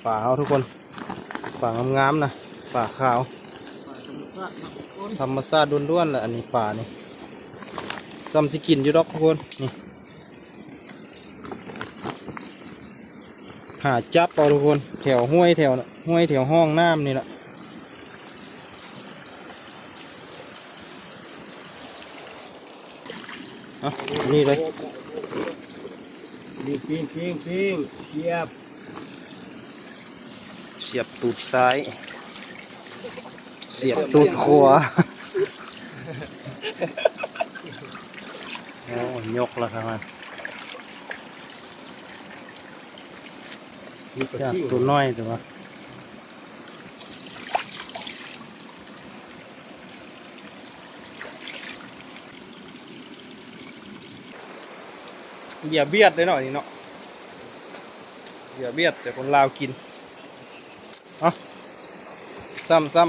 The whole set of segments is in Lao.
ປາເຮົາທຸກຄົນ ປາງາມໆນະ ປາຂາວ ປາທຳມະຊາດເນາະທຸກຄົນ ທຳມະຊາດລ້ວນໆແຫຼະ. ອັນນີ້ປານີ້ ຊ່ຳຊິກິນຢູ່ດອກທຸກຄົນ. ນີ້ ຫາຈັບເອົາທຸກຄົນ ແຖວຫ້ວຍ ແຖວຫ້ວຍ ແຖວຮ່ອງນ້ຳນີ້ລະ. ເອົາ ນີ້ເລີຍ ປີ້ງ ປີ້ງ ປີ້ງ ສຽບ ສຽບຕູດຊ້າຍ ສຽບຕູດຂວາ. ໂອ້ ຍົກລະຄັບມັນ ຍາກໂຕນ້ອຍແຕ່ວ່າ ເຫຍື່ອບຽດເດ້ເນາະ ນີ້ເນາະ ເຫຍື່ອບຽດ ແຕ່ຄົນລາວກິນ. ເອົາ ຊ້ຳ ຊ້ຳ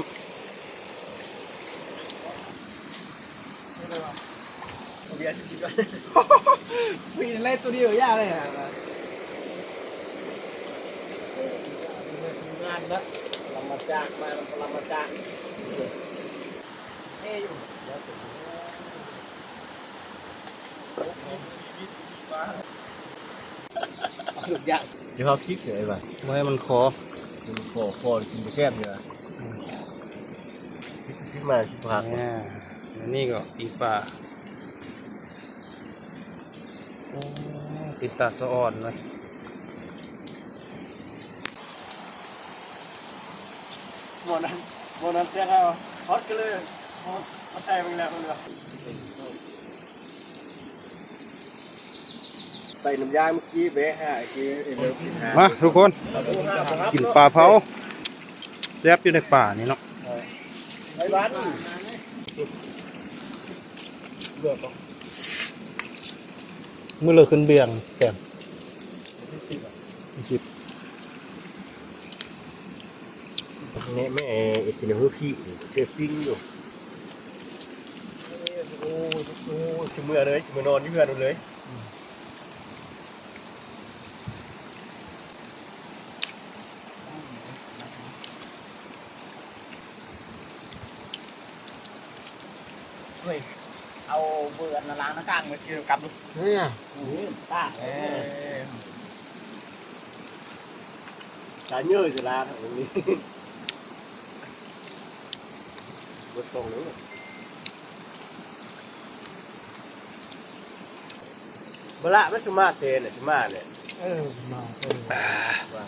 ເບຍຊິກິນກ່ອນ ມີໄລ່ຕົວດຽວຢ່າເລີຍ ງານນະ ປະລະມາຈາກ ມານຳປະລະມາຈາກ ເອີ ຢູ່ ເອົາທຸກຢ່າງ ດຽວເຮົາຄິດເລີຍວ່າ ບໍ່ໃຫ້ມັນຂໍ ມັນຂໍ ຂໍກິນບໍ່ແຊບເລີຍ ອືມ ຄິດມາຊິພາດ ແມ່ນ ອັນນີ້ກໍອີກປາ ໂອ້ ເປັນຕາສະອອນເລີຍ ໝໍນັ້ນ ໝໍນັ້ນແຊງເອົາ ຮອດກະເລີຍ ມາໃສ່ເບິ່ງແລ້ວເພິ່ນວ່າ ໃສ່ນ້ຳຢາເມື່ອກີ້ແບະຫາ ຄືເອີ ມາທຸກຄົນ ກິນປາເຜົາ ແຊບຢູ່ໃນປ່ານີ້ເນາະ ໄປບ້ານ ເລືອກເອົາ ມື້ເລີກຂຶ້ນເບຍງແຊມ ສິບ ແມ່ ແມ່ເຮັດກິນເຮົາຂີ້ເສຍປິງຢູ່ ໂອ້ ໂອ້ ຊິເມືອເລີຍ ຊິເມືອນອນຢູ່ເຮືອນເລີຍ ອືມ. ເຮີ້ຍ ເອົາເບີອັນນັ້ນລ້າງໜ້າຕ່າງມາກິນກັບດູ ເອີຍ ຕາ ເອີ ຕາເຍີ້ຍຈະລາ ເບິດຕົງເລີຍ ເວລາມັນຊິມາເຕນະ ຊິມາແຫຼະ ເອີ ມາ ເອີ ວ່າ